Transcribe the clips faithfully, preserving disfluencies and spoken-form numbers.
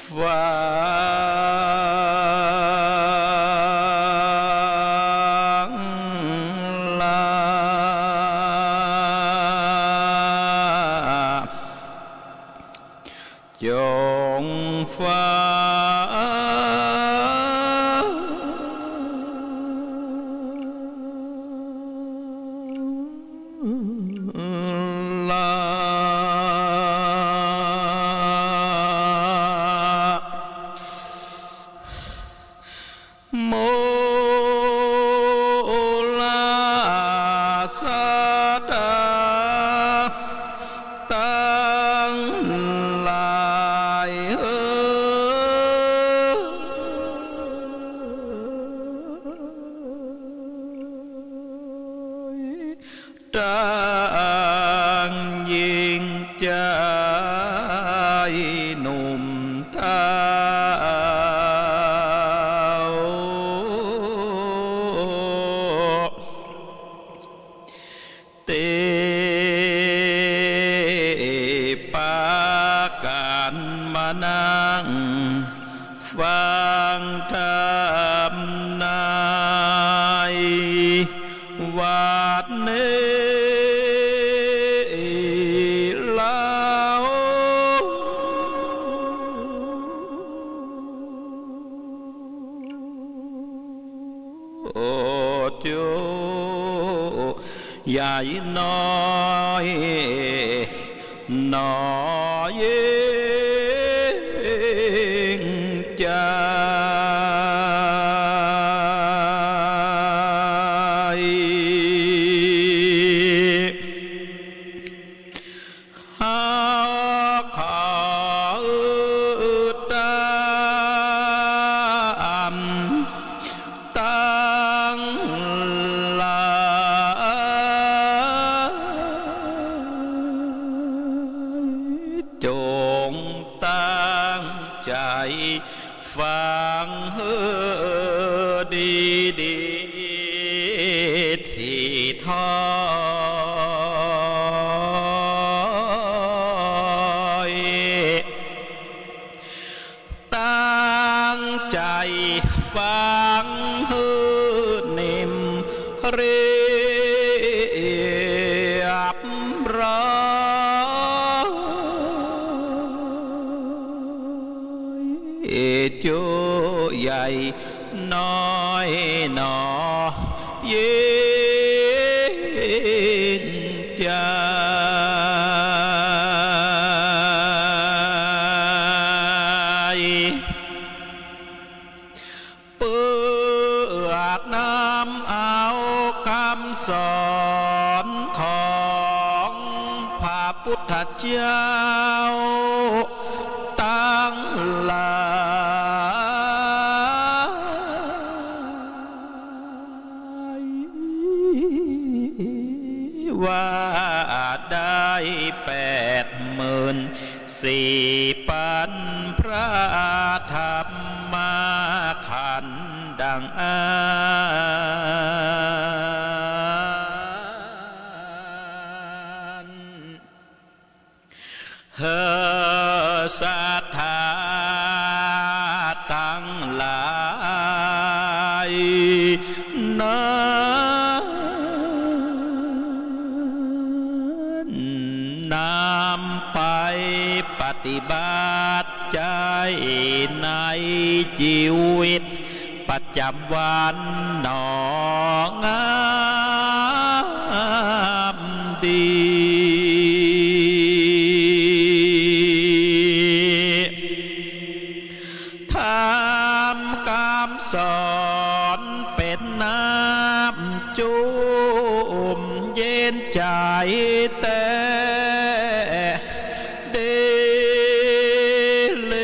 ฟังลา จงฟังลา หมู่ราษฎาตังหลายเอ๋ย ตังญิงจายหนุ่มเฒ่า ตี้ปากั๋นมานั่งฟังธรรมในวัดนี้เล่า โอ้ จุใหญ่น้อยหนอยิ่งใจ๋ เฮาขอตามตังหลายจงตั้งใจ๋ ฟังหื้อดีดี ถี่ถ้อย ตั้งใจ๋ฟังหื้อนิ่มเรียบร้อย จุใหญ่น้อยหนอยิ่งใจ๋ เปื้อนำเอากำสอนของพระพุทธเจ้าตังหลาย ว่าได้แปดหมื่นสี่ปันพระธรรมขันธ์ดังอั้น หื้อศรัทธาตังหลายนั้น นำไปปฏิบัติใจ๊ในจีวิต ประจ๋ำวันหนองามดี ธรรมกำสอนเป๋นน้ำจุ่มเย็นใจ๋แต๊ เดเล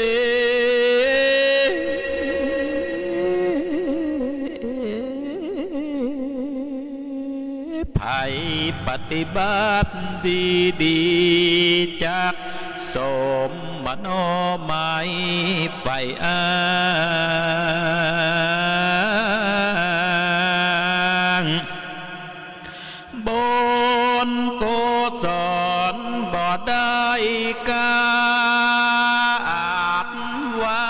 ใผปฏิบัติดีดี จักสมมโนมัยใฝ่อั้ง บุญกุศลบ่ได้กาดไว้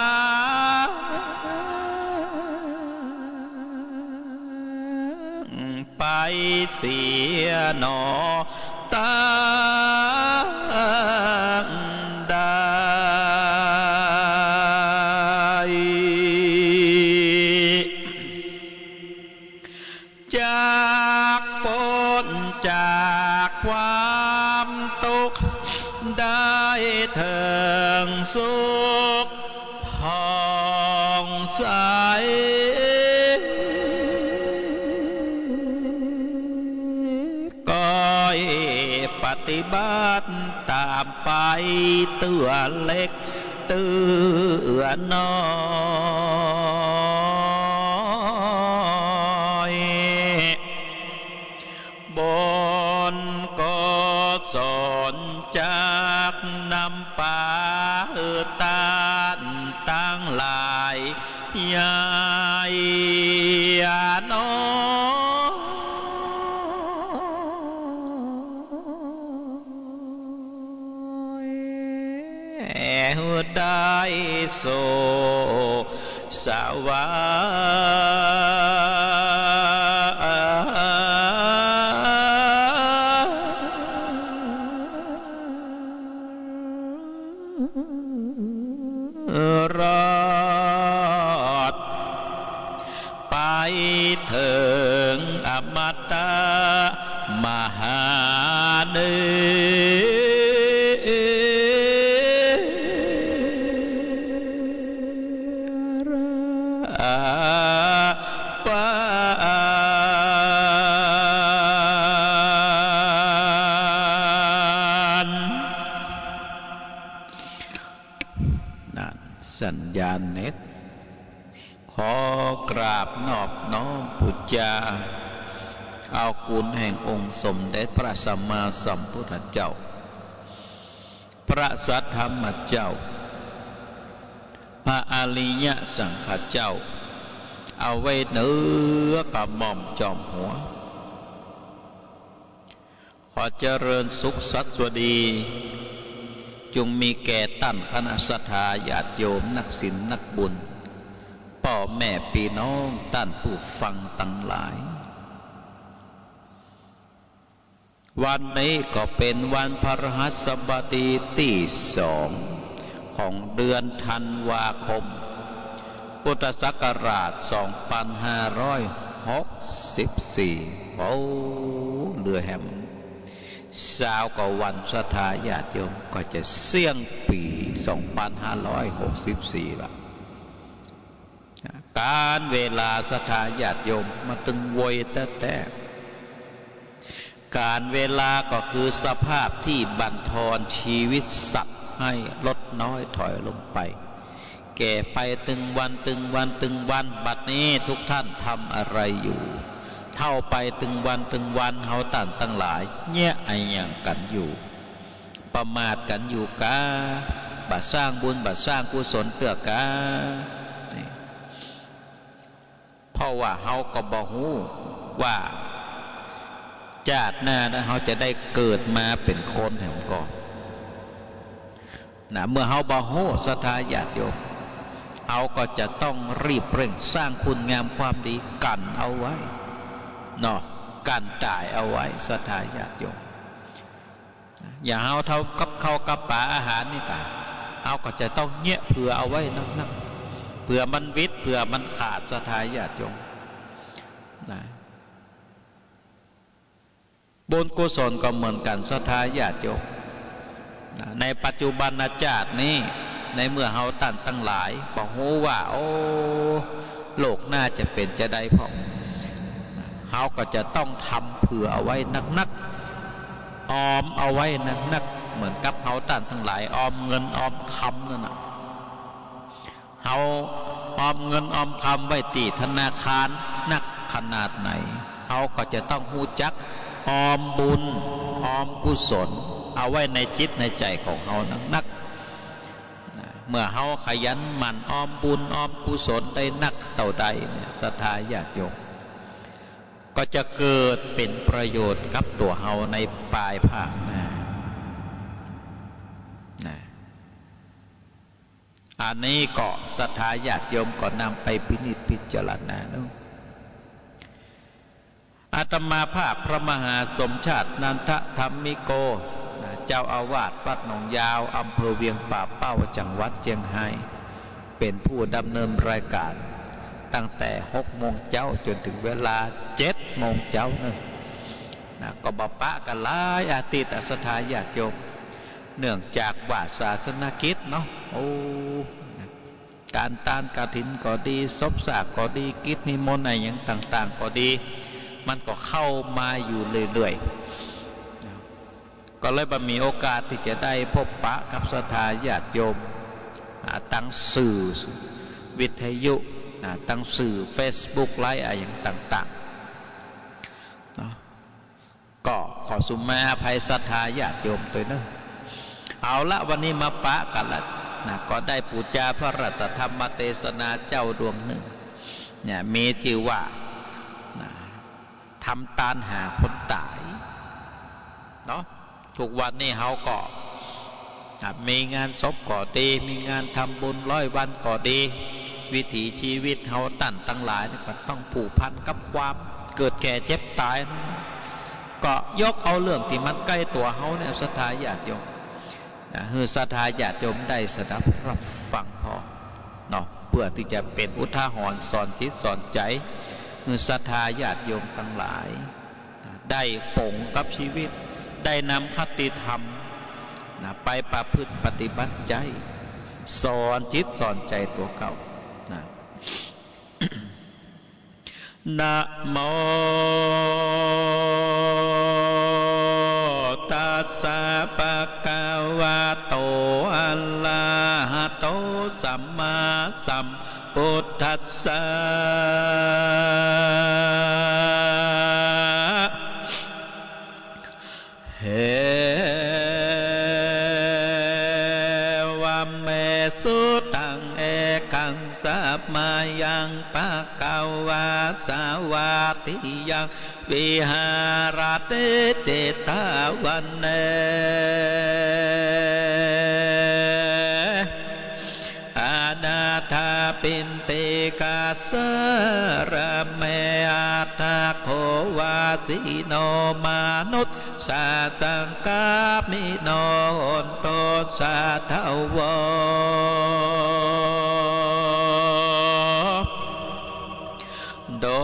เสียหนอ ตั้งได้ จักป๊นจากความตุ๊กข์ ได้เถิงสุขผ่องใส ก็ปฏิบัติต๋ามไป เตื้อเล็กเตื้อน้อย บุญกุศลจักนำปาหื้อต้านตังหลาย ใหญ่น้อย ได้สู่สวรรค์ รอด ไปเถิงอมตะมหานิพพาน นั่น สัญญาณเน็ต ขอกราบนอบน้อมปู๋จา เอาคุณแห่งองค์สมเด็จพระสัมมาสัมพุทธเจ้า พระสัทธรรมเจ้า พระอริยสังฆเจ้า เอาไว้เหนือกระหม่อมจอมหัว ขอเจริญสุขสวัสดี จุ่งมีแก่ต้านคณะศรัทธาญาติโยม นักศีลนักบุญ ป้อแม่ปี้น้อง ต้านผู้ฟังตังหลาย วันนี้ก็เป๋นวันพฤหัสบดีตี้สอง ของเดือนธันวาคม พุทธศักราชสองปันห้าร้อยหกสิบสี่ โอ้ เหลือแหมซาวกว่าวัน ศรัทธาญาติโยม ก็จะเสี้ยงปี๋สองปันห้าร้อยหกสิบสี่ละ ก๋านเวลา ศรัทธาญาติโยม มันตึงไวแต๊ๆ ก๋านเวลาก็คือสภาพตี้บั่นทอนชีวิตสัตว์ให้ลดน้อยถอยลงไป แก่ไปตึงวัน ตึงวัน ตึงวัน บัดนี้ทุกท่านทำอะไรอยู่ เฒ่าไปตึงวัน ตึงวัน เฮาต้านตังหลาย เยียะอะหยังกั๋นอยู่ ประมาทกั๋นอยู่กา บ่สร้างบุญ บ่สร้างกุศลเตื้อกา นี่ เพราะว่าเฮาก็บ่ฮู้ว่าจาติหน้านั้นเฮาจะได้เกิดมาเป๋นคนแหมก่อ นะ เมื่อเฮาบ่ฮู้ ศรัทธาญาติโยม เฮาก็จะต้องรีบเร่งสร้างคุณงามความดีกั๋นเอาไว้ เนาะ กั๋นต๋ายเอาไว้ ศรัทธาญาติโยม อย่าเฮาเฒ่ากับข้าวกับป๋าอาหารนี่กา เฮาก็จะต้องเยียะเผื่อเอาไว้นักๆ เผื่อมันวิด เผื่อมันขาด ศรัทธาญาติโยม นะ บุญกุศลก็เหมือนกั๋น ศรัทธาญาติโยม นะ ในปัจจุบันจาตินี้ ในเมื่อเฮาต้านตังหลายบ่ฮู้ว่า โอ้ โลกหน้าจะเป๋นจาใดพ่อง นะ เฮาก็จะต้องทำเผื่อเอาไว้นักๆ ออมเอาไว้นักๆ เหมือนกับเฮาต้านตังหลายออมเงินออมคำนั่นน่ะ เฮาออมเงินออมคำไว้ตี้ธนาคารนักขนาดไหน เฮาก็จะต้องฮู้จักออมบุญ ออมกุศล เอาไว้ในจิตในใจ๋ของเฮานักๆ นะ เมื่อเฮาขยันหมั่นออมบุญออมกุศลได้นักเต้าใดเนี่ย ศรัทธาญาติโยม ก็จะเกิดเป๋นประโยชน์กับตั๋วเฮาในปายภาคหน้า นะ อันนี้ก็ศรัทธาญาติโยมก็นำไปพินิจพิจารณาเนาะ อาตมาภาพพระมหาสมชาตินันทธรรมิโก เจ้าอาวาสวัดหนองยาว อำเภอเวียงป่าเป้า จังหวัดเจียงไฮ้ เป๋นผู้ดำเนินรายก๋านตั้งแต่หกโมงเจ๊าจ๋นเถิงเวลาเจ็ดโมงเจ๊าเน่อ นะ ก็บ่ปะกั๋นหลายอาทิตย์ ศรัทธาญาติโยม เนื่องจากว่าศาสนกิจเนาะ โอ้ ก๋านตานกฐินก็ดี ศพซากก็ดี กิจนิมนต์อะหยังต่างๆ ก็ดี มันก็เข้ามาอยู่เรื่อยๆ นะ ก็เลยบ่มีโอกาสตี้จะได้พบปะกับศรัทธาญาติโยม อ่า ตางสื่อวิทยุ อ่า ตางสื่อเฟซบุ๊กไลฟ์อะหยังต่างๆ เนาะ ก็ขอสุมาอภัยศรัทธาญาติโยมตวยเน่อ เอาละ วันนี้มาปะกั๋นละ นะ ก็ได้ปู๋จาพระราชธรรมเตสนาเจ้าดวงนึ่ง เนี่ย มีจื้อว่า นะ ทำตานหาคนต๋าย เนาะ ทุกวันนี้เฮาก็ อ่ะ มีงานศพก็ดี มีงานทำบุญร้อยวันก็ดี วิถีชีวิตเฮาต้านตังหลายนี่ก็ต้องผูกพันกับความเกิดแก่เจ็บต๋าย ก็ยกเอาเรื่องตี้มันใก้ตั๋วเฮาเนี่ย ศรัทธาญาติโยม นะ หื้อศรัทธาญาติโยมได้สดับรับฟังพ่อง เนาะ เปื้อตี้จะเป๋นอุทาหรณ์สอนจิตสอนใจ๋ หื้อศรัทธาญาติโยมตังหลาย ได้ป๋งกับชีวิต ได้นำคติธรรม นะ ไปประพฤติปฏิบัติใจ๊ สอนจิตสอนใจ๋ตั๋วเก่า นะ นะโมตัสสะ ภะคะวะโต อะระหะโต สัมมาสัม พุทธัสสะ เอวะเม สุตัง เอกัง สะมะยัง ภะคะวา สะวะติยัง วิหะระติ เจตะวะเน อะนาถะปิณฑิกะสะระเม อะถะโข วาสิโน มานุสสะสังฆามิโน โหนตุ สาธะโว ดู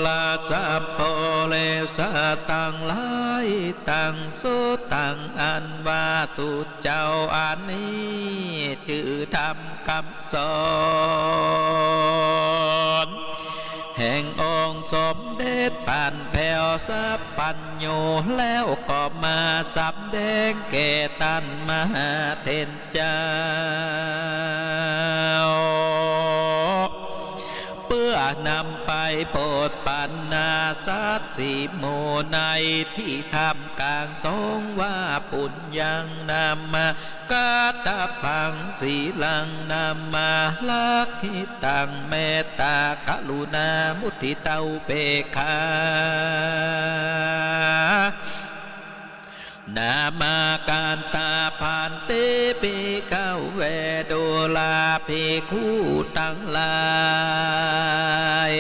ราสัพพะริสะตังหลาย ตัง สุตัง อันว่าสุเจ้า อันนี้จื้อธรรมกำสอน แห่งองค์สมเด็จปัณแผ้วสัพพัญญู แล้วก็มาสำแดงแก่ต้านมหาเถรเจ้า เปื้อนำไปโผดปัณนาสัตว์สี่หมู่ในตี้ถ้ำกลางสงฆ์ว่า ปุญญัง นามะ กัตถะปัง สีลัง นามะ ลักขิตัง เมตตา กรุณา มุทิตา อุเปกขา นามะ กัตถะปันติ ภิกขะเว ดูราภิกขุตังหลาย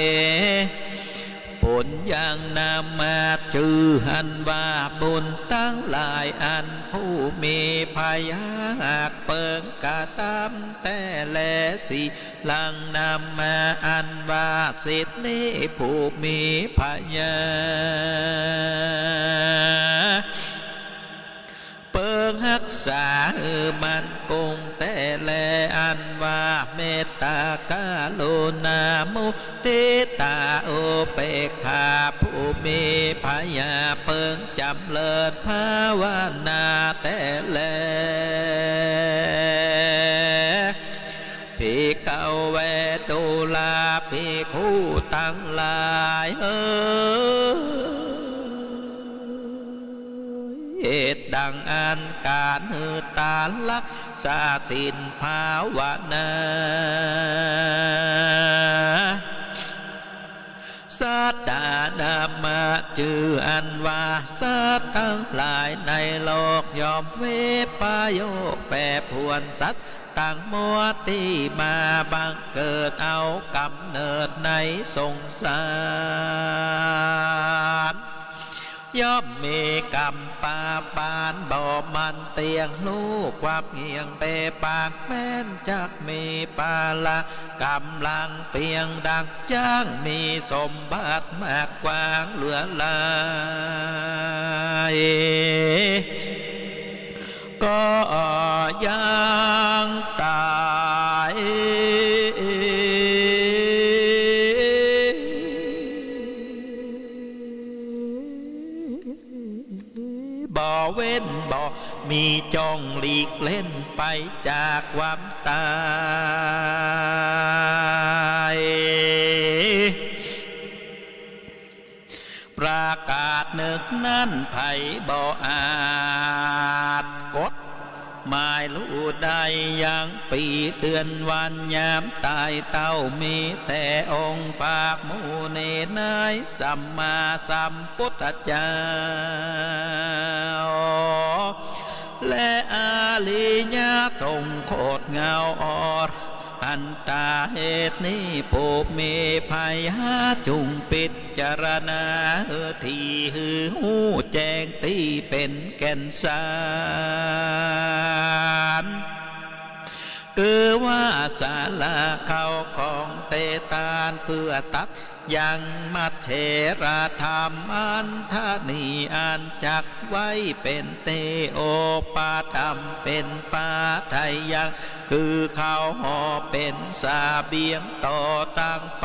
ปุญญัง นามะ จื้ออันว่าบุญตังหลาย อันผู้มีพระยาหากเปิงกระทำแต๊แล สีลัง นามะ อันว่าสิทธิ์นี้ผู้มีพระยา เปิงฮักษาหื้อมั่นคงแต๊แล อันว่าเมตตา กรุณา มุทิตา อุเปกขา ผู้มีพระยาเปิงจ๋ำเริญภาวนาแต๊แล ภิกขะเว ดูราภิกขุตังหลายเอ๋ย เหตุดังอั้น ก๋านหื้อตาน รักษาศีล ภาวนา สัตตา นามะ จื้ออันว่าสัตว์ตังหลายในโลกย่อมวิปโยคแปรปรวน สัตว์ตังมวลตี้มาบังเกิดเอาก๋ำเนิดในสงสาร ย่อมมีก๋รรมปาปานบ่หมั่นเตี้ยง ฮู้ความเงี่ยงแปรปรางแม้น จักมีพละก๋ำลังเปียงดังจ๊าง มีสมบัติมากกว้างเหลือหลาย ก็ยังต๋าย บ่เว้นบ่มี จ้องหลีกเล่นไปจากความต๋าย ประก๋าศนึ่งนั้นใผบ่อาจกดหมายฮู้ได้ ยังปี๋เดือนวันยามต๋าย เต้ามีแต่องค์พระมุนีนายสัมมาสัมพุทธเจ้า และอริยสงฆ์โคตรเงาอรหันตา เหตุนี้ผู้มีปัญญาจุ่งพิจารณา หื้อตี้หื้อฮู้แจ้งตี้เป๋นแก่นสาร คือว่าสาระเข้าของแต๊ต้าน เปื้อตั๊กยังมัชเชรธรรมอันทะนี้ อันจักไว้เป๋นตี้โอปธรรม เป๋นปัจจัยยัง คือเข้าห่อเป๋นเสบียงต่อตังไป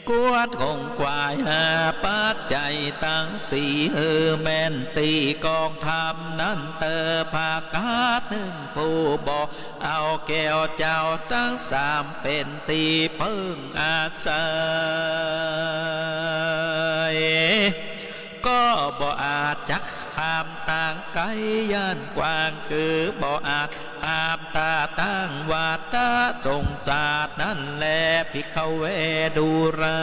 ควรขงขวายหาปัจจัยตังสี่ หื้อแม่นตี้กองธรรมนั้นเต๊อะ ประก๋าศนึ่ง ผู้บ่เอาแก้วเจ้าตังสามเป๋นตี้เปิ้งอาศัย ก็บ่อาจจักข้ามตางไก๋ย้านกว้าง คือบ่อาจข้ามต๋าตางวัฏสงสารนั้นแล ภิกขเว ดูรา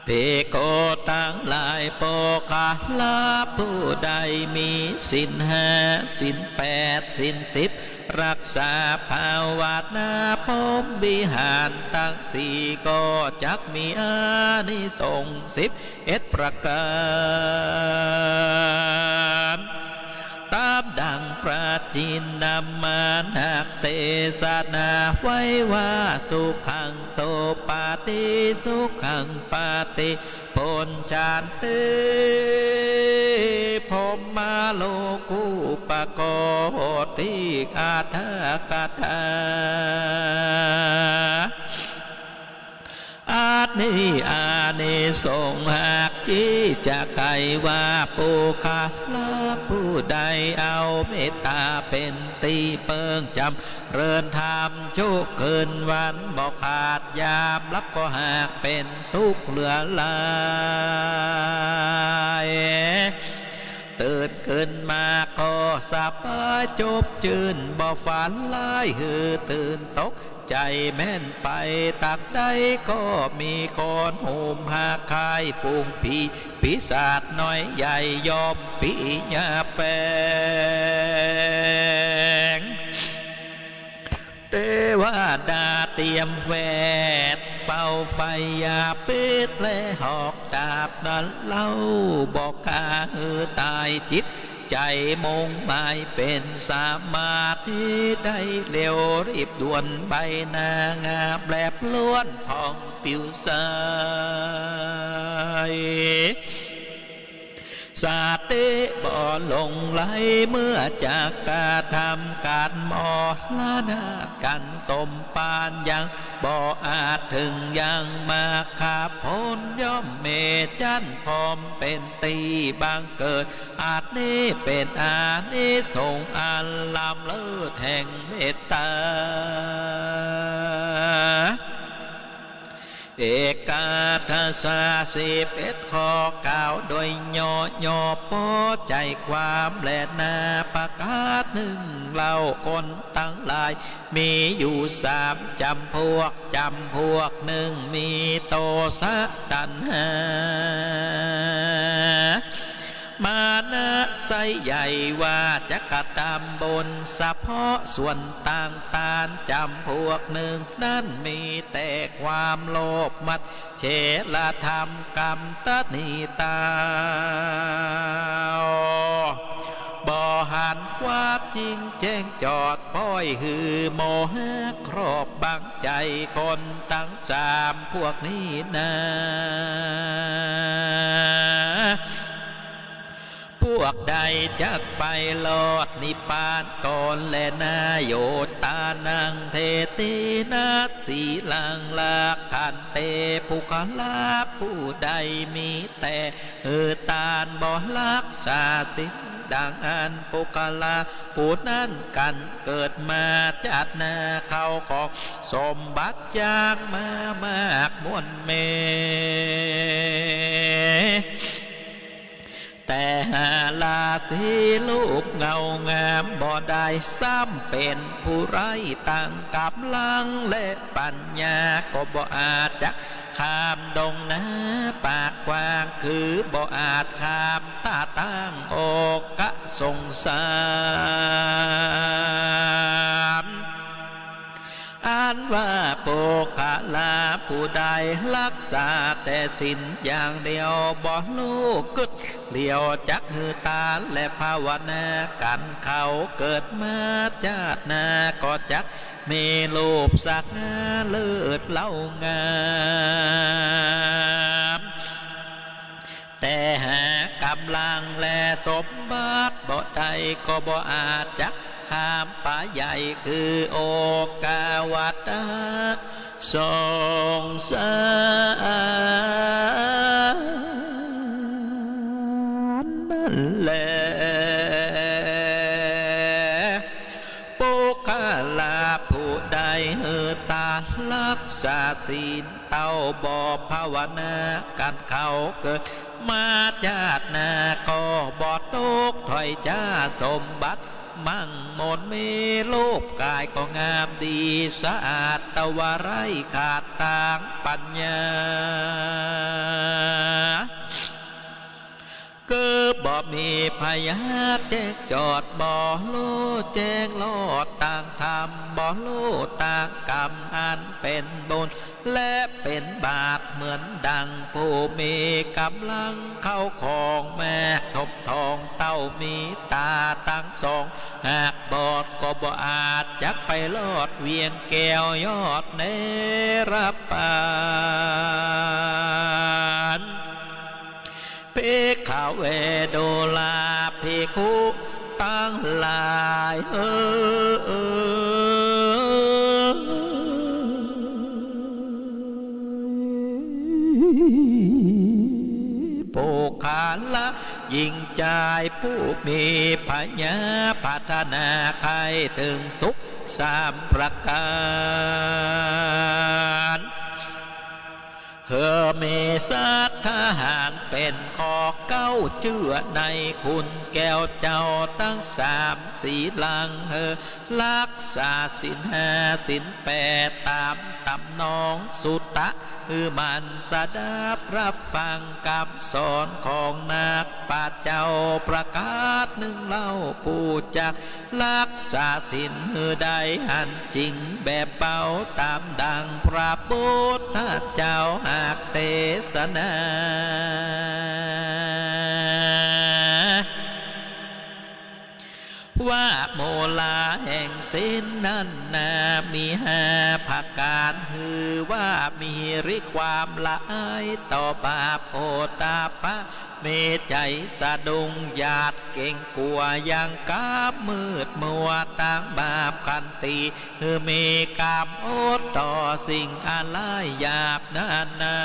ภิกขุตังหลาย ปุคคละผู้ใดมีศีลห้า ศีลแปด ศีลสิบ รักษาภาวนาพรหมวิหารตังสี่ ก็จักมีอานิสงส์สิบเอ็ดประก๋าน ต๋ามดังพระจินดามานเตสนาไว้ว่า สุขังสุปาติ สุขังปาติ ปุญจันติ พรหมโลกุปกติ อัตถกถา อันนี้อานิสงส์หากตี้จะใค่ว่า ปุคคละผู้ใดเอาเมตต๋าเป๋นตี้เปิ้ง จ๋ำเริญธรรมจุกคืนวัน บ่ขาดยามหลับก็หากเป๋นสุขเหลือหลาย ตื่นขึ้นมาก็สบายจบจื้น บ่ฝันร้ายหื้อตื่นตกใจ๋แม่นไป ตากใดก็มีคนฮุมฮักใค่ ฝูงผีปีศาจน้อยใหญ่ย่อมปิยาแป๋ง เตวดาเตียมแวดเฝ้าไฟยาพิษ และหอกดาบนั้นเล่า บ่ฆ่าหื้อต๋าย จิตใจ๋มุ่งหมายเป๋นสมาธิได้เร็ว รีบด่วนใบหน้างามแลบล้วนผ่องปิวใส สติบ่หลงไหล เมื่อจะกระทำก๋านมรณาทก๋านสมภารยังบ่อาจเถิงยังมรรคผล ย่อมมีจั้นพร้อมเป๋นตี้บังเกิด อันนี้เป๋นอานิสงส์อันล้ำเลิศแห่งเมตต๋า เอกาทสา สิบเอ็ดข้อ กล่าวโดยย่อๆ ปอใจ๋ความแลนา ประก๋านนึ่งเล่า คนตังหลายมีอยู่สามจ๋ำพวก จ๋ำพวกนึ่งมีโตสะตัณหา มานะใส่ใหญ่ว่าจะกระตำบุญ สะเพาะส่วนต่างตาน จ๋ำพวกนึ่งนั้นมีแต่ความโลภมัจเฉรธรรม ก๋ำตะหนีต๋าว บ่หันความจริงแจ้งจอด ป้อยหื้อโมหะครอบบังใจ๋ คนตังสามพวกนี้นา พวกใดจักไปรอดนิพพานก่อนแลนา โยตานัง เทตินะ สีลัง รักขัน เต ปุคคละ ผู้ใดมีแต่หื้อตาน บ่ฮักษาศีลดังอั้น ปุคคละผู้นั้นกั๋นเกิดมาจาติหน้า เข้าของสมบัติจ๋างมามากมวลแม่ แต่หาราศีรูปเงางามบ่ได้ ซ้ำเป๋นผู้ไร้ตังก๋ำลังและปัญญา ก็บ่อาจจะข้ามดงนาปากกว้าง คือบ่อาจข้ามตาตั้งโอกะสงสาร อันว่าปุคคละผู้ใดฮักษาแต่ศีลอย่างเดียว บ่ฮู้กึ๊ดเหลียวจักหื้อตานและภาวนากั๋น เขาเกิดมาจาติหน้าก็จักมีรูปสง่าเลิศเล้างาม แต่หากำลังและสมบัติบ่ได้ ก็บ่อาจจักข้ามป่าใหญ่ คือโอกาวัฏสงสารนั่นแล ปุคคละผู้ใดหื้อตานฮักษาศีล เต้าบ่ภาวนากั๋น เขาเกิดมาจาติหน้าก็บ่ตกถ้อยจ้า สมบัติมั่งมนมีรูปก๋ายก็งามดีสะอาด แต่ว่าไร้ขาดตางปัญญา คือบ่มีปัญญาแจ้งจอด บ่ฮู้แจ้งรอดตางธรรม บ่ฮู้ตางกรรมอันเป๋นบุญและเป๋นบาป เหมือนดังผู้มีก๋ำลังเข้าของมาก ถมทองเต้ามีต๋าตังสอง หากบอดก็บ่อาจจักไปรอดเวียงแก้วยอดเนรปาน ภิกขะเว ดูราภิกขุตังหลายเอ๋ย ปุคคละหญิงจายผู้มีปัญญา ปรารถนาใค่เถิงสุขสามประก๋าน หื้อมีสัตตาหารเป๋นข้อเก๊า เจื้อในคุณแก้วเจ้าตังสาม สีลัง หื้อฮักษาศีลห้าศีลแปดต๋ามตำนอง สุตะ หื้อหมั่นสดับฮับฟังกำสอนของนักปราชญ์เจ้า ประก๋านนึ่งเล่า ผู้จักฮักษาศีลหื้อได้อันจริงแบบเบา ต๋ามดังพระพุทธเจ้าหากเตสนา ว่ามูลาแห่งศีลนั้นนา มีห้าประก๋าน หื้อว่ามีฤทธิ์ความละอายต่อบาป โอตตัปปะ มีใจ๋สะดุ้งหยาดเก๋งกั๋ว ยังก๋ำมืดมัวตางบาป ขันติ หื้อมีก๋ำอดต่อสิ่งอันร้ายหยาบนั้นนา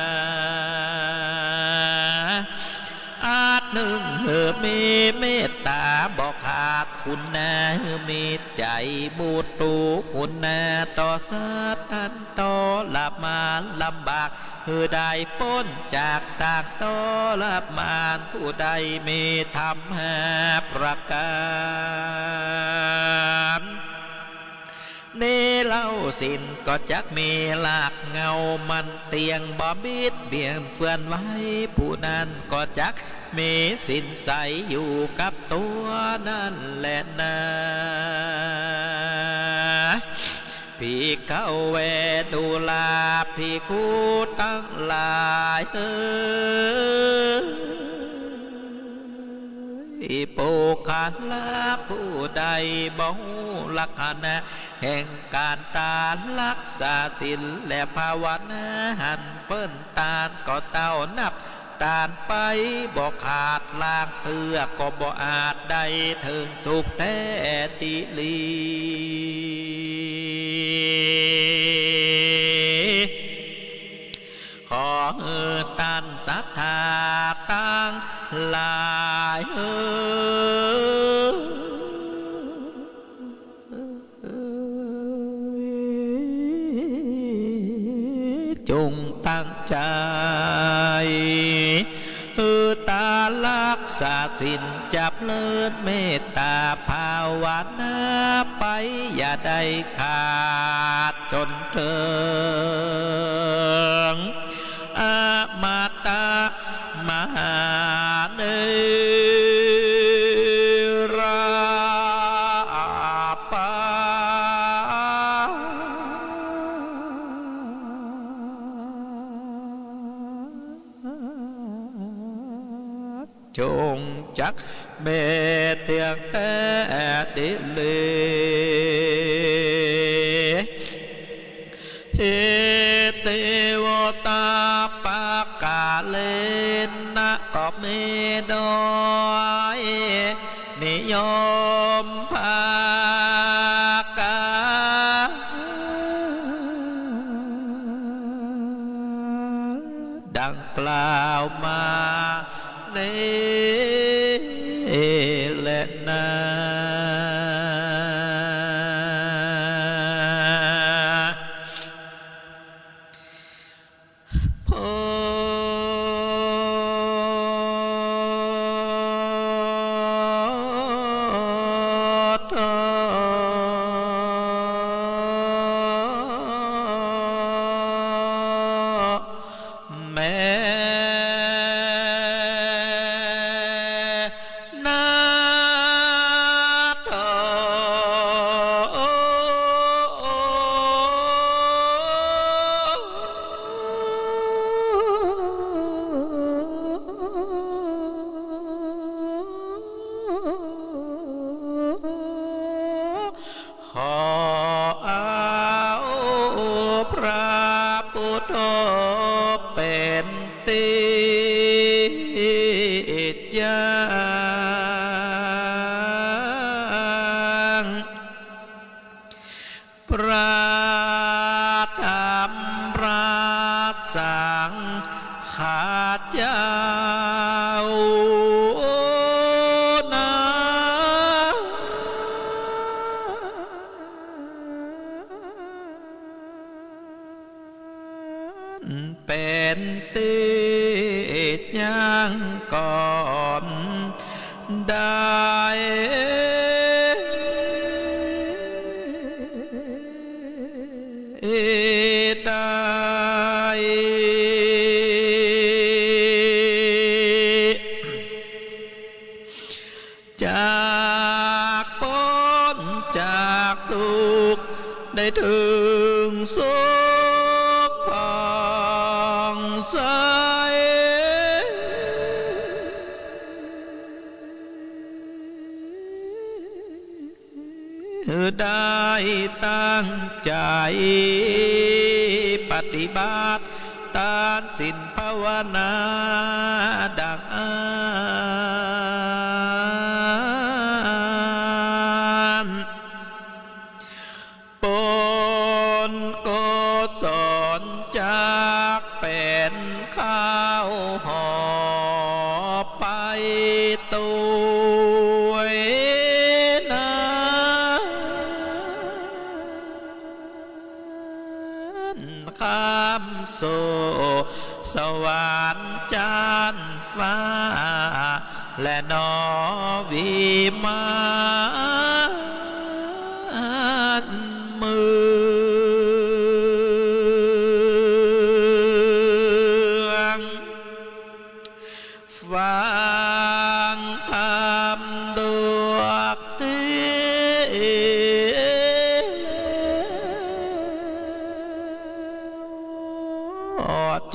อันนึ่ง หื้อมีเมตต๋าบ่ขาด คุณนาหื้อมีใจ๋มุทูคุณนาต่อสัตว์อันทรมานลำบาก หื้อได้ป๊นจากตางทรมาน ผู้ใดมีธรรมห้าประก๋าน นี้เล่าศีลก็จักมีรากเหง้ามั่นเตี้ยง บ่บิดเบียนเปื้อนไหว ผู้นั้นก็จักมีศีลใสอยู่กับตั๋วนั้นแลนา ภิกขะเว ดูราภิกขุตังหลายเอ๋ย ปุคคละผู้ใดบ่ฮู้ลักษณะแห่งก๋านตาฮักษาศีลและภาวนา หันเปิ้นต้านก็เต้านับต้านไปบ่ขาด ลางเตื้อก็บ่อาจได้เถิงสุขแต๊ติหลี ขอหื้อต้านศรัทธาตังหลายเอ๋ย จงตั้งใจ๋ หื้อตาฮักษาศีล จ๋ำเริญเมตต๋าภาวนาไป อย่าได้ขาดจ๋นเถิง อมตะมหานิรปา จงจักมีเตี้ยงแต๊ติหลี อิติวุตตปะกาเลนะ ก็มีโดยนิยมประก๋านดังกล่าวมานี้แลนา พุทโธ แม้ นาโถ ขอเอาพระพุทธเป๋นตี้ยัง พระธรรมพระสังฆาเจ้านา เป๋นตี้ยังก่อนได้ได้ จากป๊นจากตุ๊กข์ได้เถิงสุขผ่องใส ได้ตั้งใจ๋ปฏิบัติตานศีลภาวนาดังอั้น ปุญกุศลจักเป๋นข้าวหอมไปตวยใน สวรรค์จั๊นฟ้า และหนอวิมานเมือง ฟังธรรมดวงนี้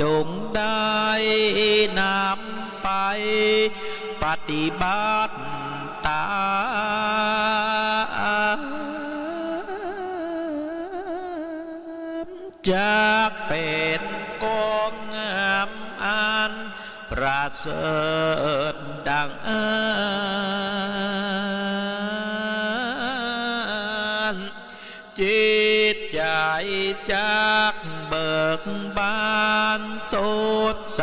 จงได้นำไปปฏิบัติต๋าม จักเป๋นของงามอันประเสริฐดั่งอั้น จิตใจ๋จักเบิกบานสดใส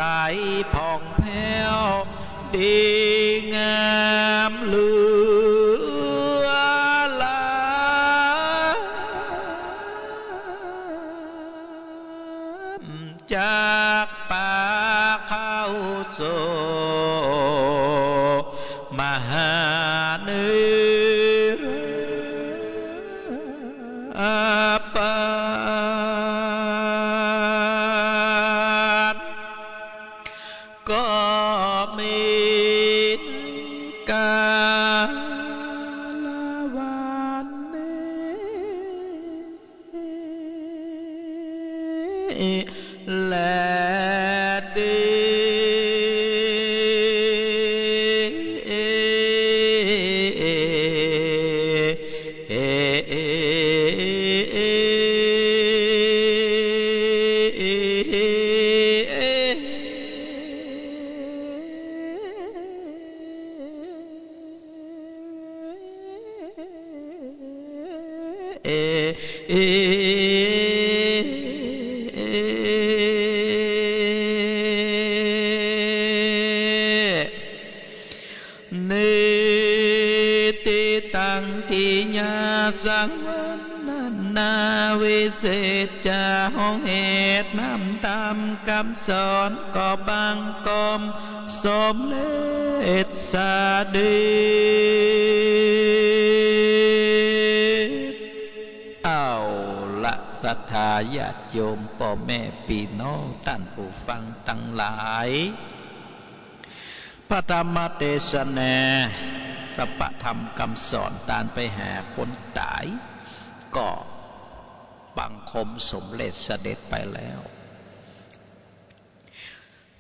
ผ่องแผ้วดีงามเหลือหลาย จักปาเข้าสู่มหานิรปานก็มีกาละวันนี้ แลดี นิติตัง กิริยาสังวร นานาวิเศษจา ห้องเหตุนำธรรมคำสอนก็บังคมสมเร็จสะดี เอาละ ศรัทธาญาติโยม ป้อแม่ปี้น้อง ต้านผู้ฟังตังหลาย พระธรรมเตสนา สัพพะธรรมคำสอน ตานไปหาคนต๋าย ก็บังคมสมเร็จเสด็จไปแล้ว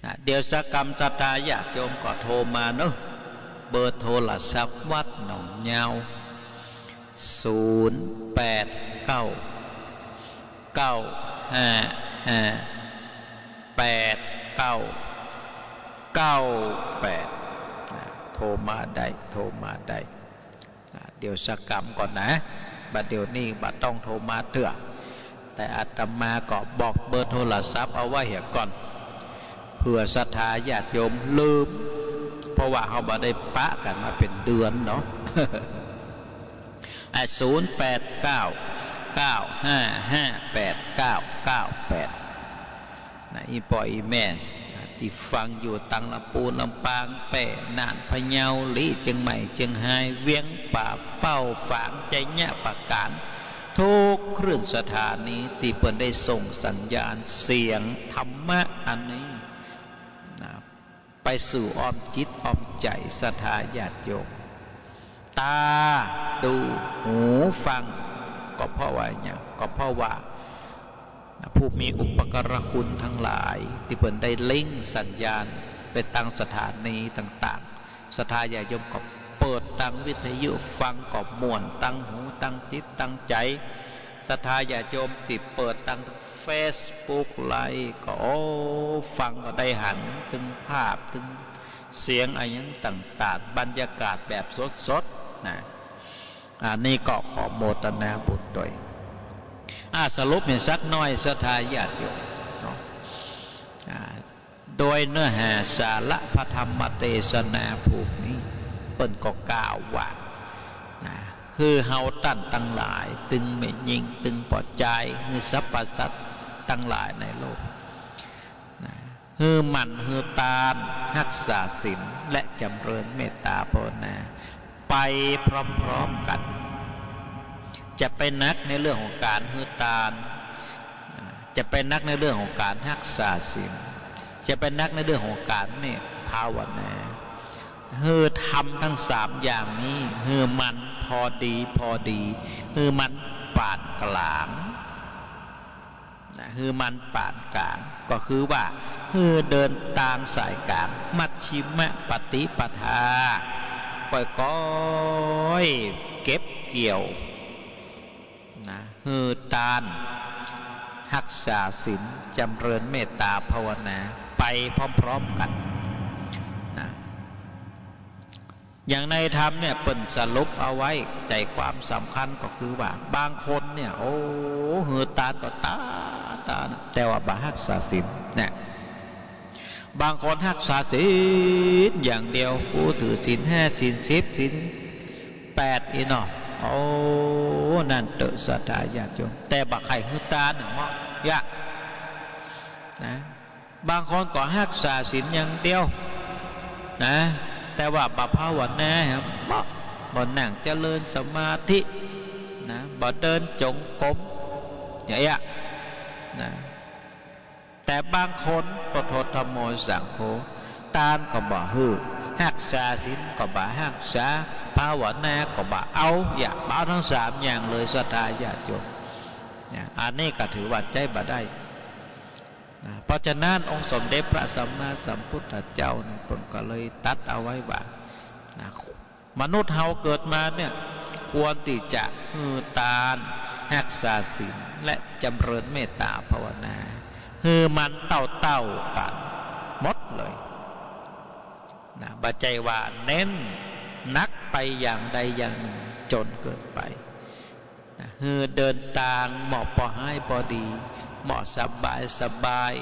นะ เดี๋ยวสักกำศรัทธาญาติโยมก็โทรมาเนาะ เบอร์โทรศัพท์วัดหนองยาว ศูนย์แปดเก้า เก้าห้าห้า แปดเก้าเก้าแปด นะ โทรมาได้ โทรมาได้ อ่า เดี๋ยวสักกำก่อนนะ บัดเดี๋ยวนี้บ่ต้องโทรมาเตื้อ แต่อาตมาก็บอกเบอร์โทรศัพท์เอาไว้เหียก่อน เผื่อศรัทธาญาติโยมลืม เพราะว่าเฮาบ่ได้ปะกั๋นมาเป๋นเดือนเนาะ อ่ะ ศูนย์แปดเก้า เก้าห้าห้า แปดเก้าเก้าแปด นะ อี่ป้ออี่แม่ตี้ฟังอยู่ตังลำปูน ลำปาง แป้ น่าน พะเยา ลี้ เจียงใหม่ เจียงฮาย เวียงป่าเป้า ฝาง ชัยปราการ ทุกคลื่นสถานีตี้เปิ้นได้ส่งสัญญาณเสียงธรรมะอันนี้ นะ ไปสู่อ้อมจิตอ้อมใจ๋ศรัทธาญาติโยม ต๋าดู หูฟัง ก็เพราะว่าหยัง ก็เพราะว่า นะ ผู้มีอุปการะคุณตังหลาย ตี้เปิ้นได้ลิงก์สัญญาณไปตังสถานีต่างๆ ศรัทธาญาติโยมก็เปิดตังวิทยุฟังก็ม่วนตังหูตังจิตตังใจ๋ ศรัทธาญาติโยมตี้เปิดตังเฟซบุ๊กไลฟ์ก็ โอ้ ฟังก็ได้หันเถิงภาพเถิงเสียงอะหยังต่างๆ บรรยากาศแบบสดๆ นะ อันนี้ก็ขอโมทนาบุญด้วย อ่า สรุปเหียสักหน้อยศรัทธาญาติโยมเนาะ อ่า โดยเนื้อหาสาระพระธรรมเตสนาผูกนี้ เปิ้นก็กล่าวว่า นะ คือเฮาต้านตังหลาย ตึงแม่ญิง ตึงป้อจาย คือสรรพสัตว์ตังหลายในโลก นะ หื้อหมั่นหื้อตาน ฮักษาศีล และจำเริญเมตตาภาวนา ไปพร้อมๆ กั๋น จะไปหนักในเรื่องของก๋านหื้อตาน จะไปหนักในเรื่องของก๋านฮักษาศีล จะไปหนักในเรื่องของก๋านเมตตาภาวนา หื้อทำตึงสามอย่างนี้ หื้อมันพอดีพอดี หื้อมันปานก๋าง นะ หื้อมันปานก๋าง ก็คือว่า หื้อเดินตางสายก๋าง มัชฌิมปฏิปทา ก้อยๆ เก็บเกี่ยว นะ หื้อตาน ฮักษาศีล จำเริญเมตตาภาวนา ไปพร้อมๆ กั๋น นะ อย่างในธรรมเนี่ย เปิ้นสรุปเอาไว้ ใจ๋ความสำคัญก็คือว่า บางคนเนี่ย โอ้ หื้อตานก็ตาน ตาน แต่ว่าบ่ฮักษาศีล นะ บางคนฮักษาศีลอย่างเดียว กูถือศีลห้า ศีลสิบ ศีลแปด อี้เนาะ โอ้ นั่นเต๊อะ ศรัทธาญาติโยม แต่บ่ใค่หื้อตานน่ะ เมาะยะ นะ บางคนก็ฮักษาศีลอย่างเดียว นะ แต่ว่าบ่ภาวนา เมาะ บ่นั่งเจริญสมาธิ นะ บ่เดินจงกรม อย่างเงี้ย นะ แต่บางคน พุทโธธัมโมสังโฆ ตานก็บ่หื้อ ฮักษาศีลก็บ่ฮักษา ภาวนาก็บ่เอา อย่า บ่เอาตึงสามอย่างเลย ศรัทธาญาติโยม นะ อันนี้ก็ถือว่าใจ๊บ่ได้ นะ เพราะฉะนั้นองค์สมเด็จพระสัมมาสัมพุทธเจ้าเนี่ย เปิ้นก็เลยตรัสเอาไว้ว่า นะ มนุษย์เฮาเกิดมาเนี่ย ควรตี้จะหื้อตาน ฮักษาศีล และจำเริญเมตตาภาวนา หื้อมันเต้าๆ กั๋นหมดเลย นะ บ่ใจ้ว่าเน้นหนักไปอย่างใดอย่างนึ่งจ๋นเกินไป นะ หื้อเดินตางเหมาะปอฮ้ายปอดี เหมาะสบายสบาย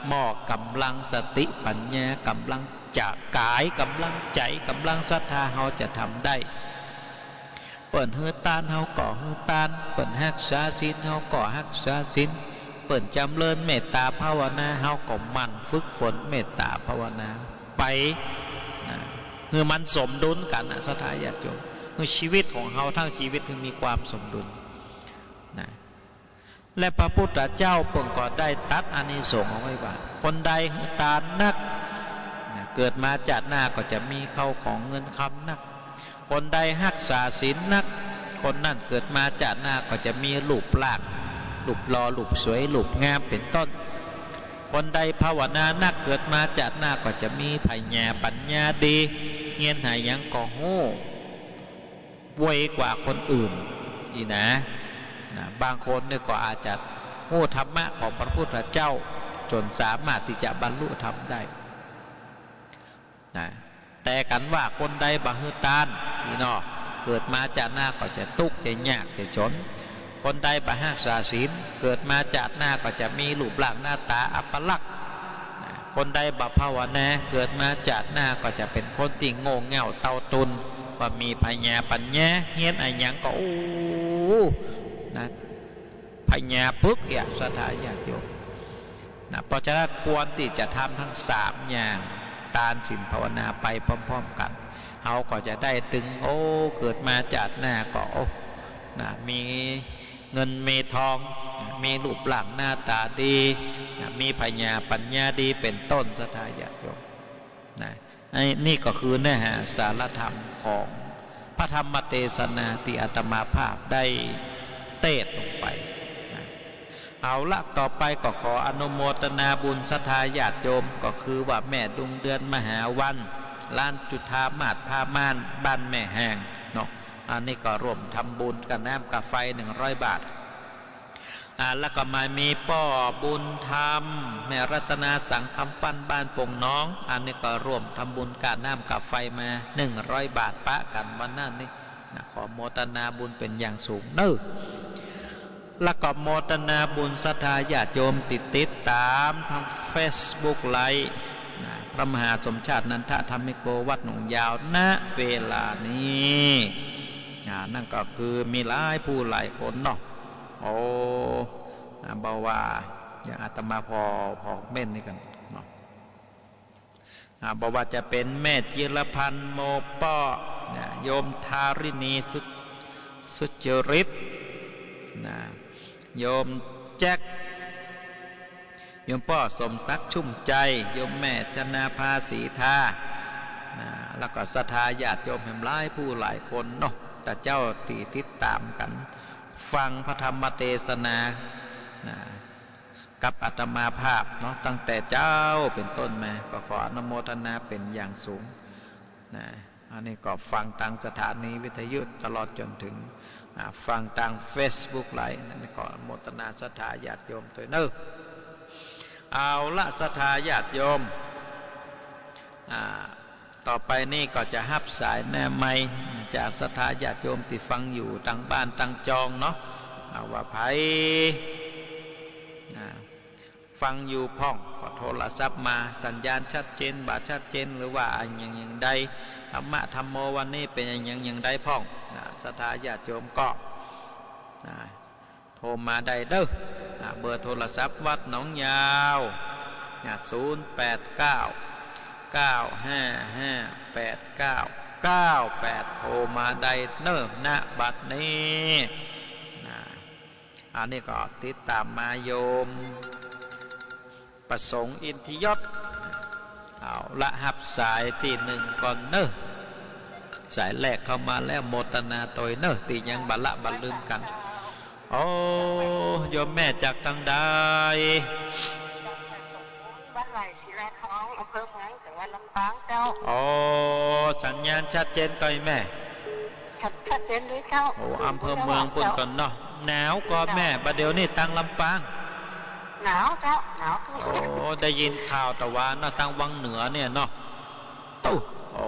เหมาะก๋ำลังสติปัญญา ก๋ำลังจะก๋าย ก๋ำลังใจ๋ ก๋ำลังศรัทธา เฮาจะทำได้ เปิ้นหื้อตาน เฮาก็หื้อตาน เปิ้นฮักษาศีล เฮาก็ฮักษาศีล เปิ้นจำเริญเมตตาภาวนา เฮาก็หมั่นฝึกฝนเมตตาภาวนาไป นะ หื้อมันสมดุลกั๋นนะ ศรัทธาญาติโยม หื้อชีวิตของเฮาตึงชีวิตหื้อมีความสมดุล นะ และพระพุทธเจ้าเปิ้นก็ได้ตรัสอานิสงส์เอาไว้ว่า คนใดหื้อตานนัก นะ เกิดมาจาติหน้าก็จะมีเข้าของเงินคำนัก คนใดฮักษาศีลนัก คนนั้นเกิดมาจาติหน้าก็จะมีรูปร่าง รูปหล่อ รูปสวย รูปงาม เป๋นต้น คนใดภาวนานัก เกิดมาจาติหน้าก็จะมีผญาปัญญาดี เฮียนหาหยังก็ฮู้ ไวกว่าคนอื่น อี้นะ นะ บางคนเนี่ยก็อาจจะฮู้ธรรมะของพระพุทธเจ้า จ๋นสามารถตี้จะบรรลุธรรมได้ นะ แต่คันว่าคนใดบ่หื้อตาน อี้เนาะ เกิดมาจาติหน้าก็จะตุ๊กข์ จะยาก จะจ๋น คนใดบ่ฮักษาศีล เกิดมาจาติหน้าก็จะมีรูปร่างหน้าต๋าอัปลักษณ์ นะ คนใดบ่ภาวนา เกิดมาจาติหน้าก็จะเป๋นคนตี้โง่เง่าเต้าตุน บ่มีผญาปัญญา เฮียนอะหยังก็ โอ้ นะ ผญาปึกเอี้ย ศรัทธาญาติโยม นะ เพราะฉะนั้นควรตี้จะทำตึงสามอย่าง ตาน ศีล ภาวนาไปพร้อมๆ กั๋น เฮาก็จะได้ตึง โอ้ เกิดมาจาติหน้าก็ โอ้ นะ มีเงินมีทอง นะ มีรูปร่างหน้าต๋าดี นะ มีผญาปัญญาดี เป๋นต้น ศรัทธาญาติโยม นะ ไอ้นี่ก็คือเนื้อหาสารธรรมของพระธรรมเตสนาตี้อาตมาภาพได้เตสน์ลงไป นะ เอาละ ต่อไปก็ขออนุโมทนาบุญศรัทธาญาติโยม ก็คือว่าแม่ดวงเดือนมหาวัน ร้านจุฑามาสผ้าม่าน บ้านแม่แฮงเนาะ อันนี้ก็ร่วมทำบุญกับน้ำกับไฟหนึ่งร้อยบาท อ่า แล้วก็มามีป้อบุญธรรม แม่รัตนาสังคำฟั่น บ้านโป่งน้อง อันนี้ก็ร่วมทำบุญกับน้ำกับไฟมาหนึ่งร้อยบาทปะกั๋นวันนั้นนี่ นะ ขอโมทนาบุญเป๋นอย่างสูงเนาะ แล้วก็โมทนาบุญศรัทธาญาติโยมตี้ติดต๋ามทางเฟซบุ๊กไลฟ์ นะ พระมหาสมชาตินันทธรรมิโก วัดหนองยาว ณ เวลานี้ อ่า นั่นก็คือมีหลายผู้หลายคนเนาะ โอ้ อ่า บ่ว่าอย่างอาตมาพอ พอเม้นนี่กั๋นเนาะ อ่า บ่ว่าจะเป๋นแม่จิรพันธ์ โมป้อ นะ โยมธาริณี สุ สุจริต นะ โยมแจ็ค โยมป้อสมศักดิ์ ชุ่มใจ โยมแม่ชนาภา ศรีทา นะ แล้วก็ศรัทธาญาติโยมแหมหลายผู้หลายคนเนาะ ตาเจ้าตี้ติดต๋ามกั๋น ฟังพระธรรมเตสนา นะ กับอาตมาภาพเนาะ ตั้งแต่เจ๊าเป๋นต้นมา ก็ขออนุโมทนาเป๋นอย่างสูง นะ อันนี้ก็ฟังตางสถานีวิทยุตลอดจ๋นเถิง อ่า ฟังตางเฟซบุ๊กไลฟ์ อันนี้ก็โมทนาศรัทธาญาติโยมตวยเนาะ เอาละ ศรัทธาญาติโยม อ่า ต่อไปนี้ก็จะฮับสายแหน้ใหม่ จากศรัทธาญาติโยมตี้ฟังอยู่ตางบ้านตางจองเนาะ อ่า ว่าใผ อ่า ฟังอยู่พ่องก็โทรศัพท์มา สัญญาณชัดเจนบ่ชัดเจน หรือว่าอะหยังอย่างใด ธรรมะธัมโมวันนี้เป๋นอะหยังอย่างใดพ่อง อ่า ศรัทธาญาติโยมก็ อ่า โทรมาได้เนาะ อ่า เบอร์โทรศัพท์วัดหนองยาว อ่า ศูนย์แปดเก้า เก้าห้าห้า แปดเก้าเก้าแปด โทรมาได้เนาะ ณ บัดนี้ อ่า อันนี้ก็ติดต๋ามมาโยมประสงค์ อินทยศ เอาละ ฮับสายตี้นึ่งก่อนเนาะ สายแรกเข้ามาแล้ว โมทนาตวยเนาะ ตี้ยังบ่ละบ่ลืมกั๋น โอ้ โยมแม่จากตางใด บ้านไหล่ศิลาทอง อำเภอเมือง จังหวัดลำปางเจ้า โอ้ สัญญาณชัดเจนก่อแม่ ชัด ชัดเจนดีเจ้า โอ้ อำเภอเมืองปู๊นก่อเนาะ หนาวก่อแม่ บ่าเดี่ยวนี้ตางลำปาง หนาวเจ้า หนาว โอ้ ได้ยินข่าวตะวาเนาะ ตางวังเหนือเนี่ยเนาะ ตุ๊ โอ้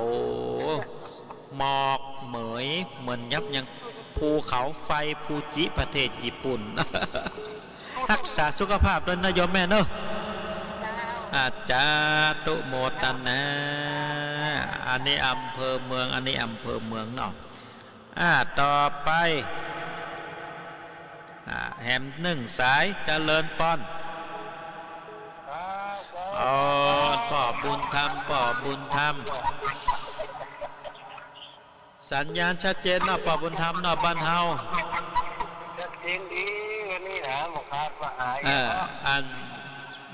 หมอกเหมยเหมือนยับยังภูเขาไฟฟูจิประเทศญี่ปุ่น ฮักษาสุขภาพตวยเนาะโยมแม่เนาะ อา สาธุโมทนา อันนี้อำเภอเมือง อันนี้อำเภอเมืองเนาะ อ่า ต่อไป อ่า แหมนึ่งสาย เจริญปอน ครับ อ๋อ ป้อบุญธรรม ป้อบุญธรรม สัญญาณชัดเจนเนาะ ป้อบุญธรรมเนาะ บ้านเฮา ชัดเจนดี วันนี้นะ บ่ขาดบ่หาย เออ เนาะ อัน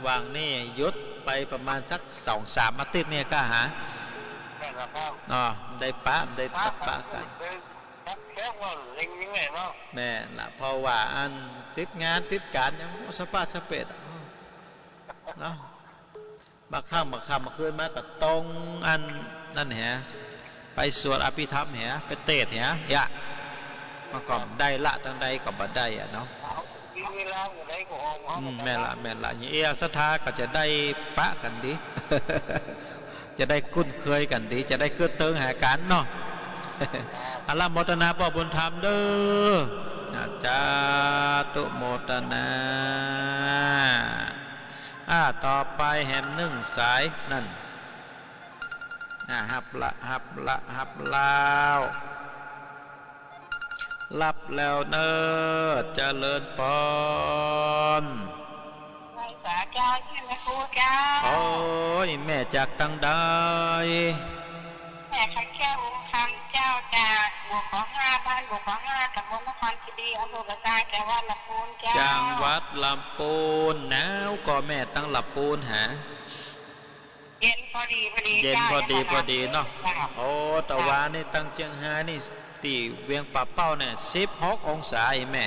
หว่างนี้หยุดไปประมาณสักสองสามอาทิตย์เนี่ยก้าหา แม่นแล้วครับ อ๋อ ได้ปะ ได้ปะ ปะกั๋น ครับ แค่ว่าเล็งยังไงเนาะ แม่นละ เพราะว่าอันติดงานติดก๋านยังสะปะสะเปะอะ เนาะ บางค่ำ บางค่ำ เมื่อคืนมาก็ตรงอันนั้นแหะ ไปสวดอภิธรรมแหะ ไปเตสน์แหะ ยะ มันก็ได้ละ ตางใดก็บ่ได้อะเนาะ เอา มีเวลาเมื่อใดก็ออกมา อืม แม่นละ แม่นละ อย่างเอี้ย ศรัทธาก็จะได้ปะกั๋นดี จะได้คุ้นเคยกั๋นดี จะได้กึ๊ดเติงหากั๋นเนาะ อาละ โมทนาป้อบุญธรรมเด้อ อา สาธุโมทนา อ่า ต่อไปแหมนึ่งสายนั่น อ่า ฮับละ ฮับละ ฮับแล้ว ฮับแล้วเนาะ เจริญปอน ไหว้สาเจ้า ใช่ไหมครูเจ้า โอ้ย แม่จากตางใด แม่พระแก้ว วงศ์คำเจ้า จากหมู่ขอห้า บ้านหมู่ขอห้า ตำบลนครคีรี อำเภอป่าซาง จังหวัดลำพูนเจ้า จังหวัดลำพูน หนาวก่อแม่ตางลำพูนหา เย็นพอดีพอดี เย็นพอดีพอดีเนาะ เจ้า โอ้ ตะวานี่ตางเจียงฮายนี่ ตี้เวียงป่าเป้าเนี่ย สิบหกองศาอีแม่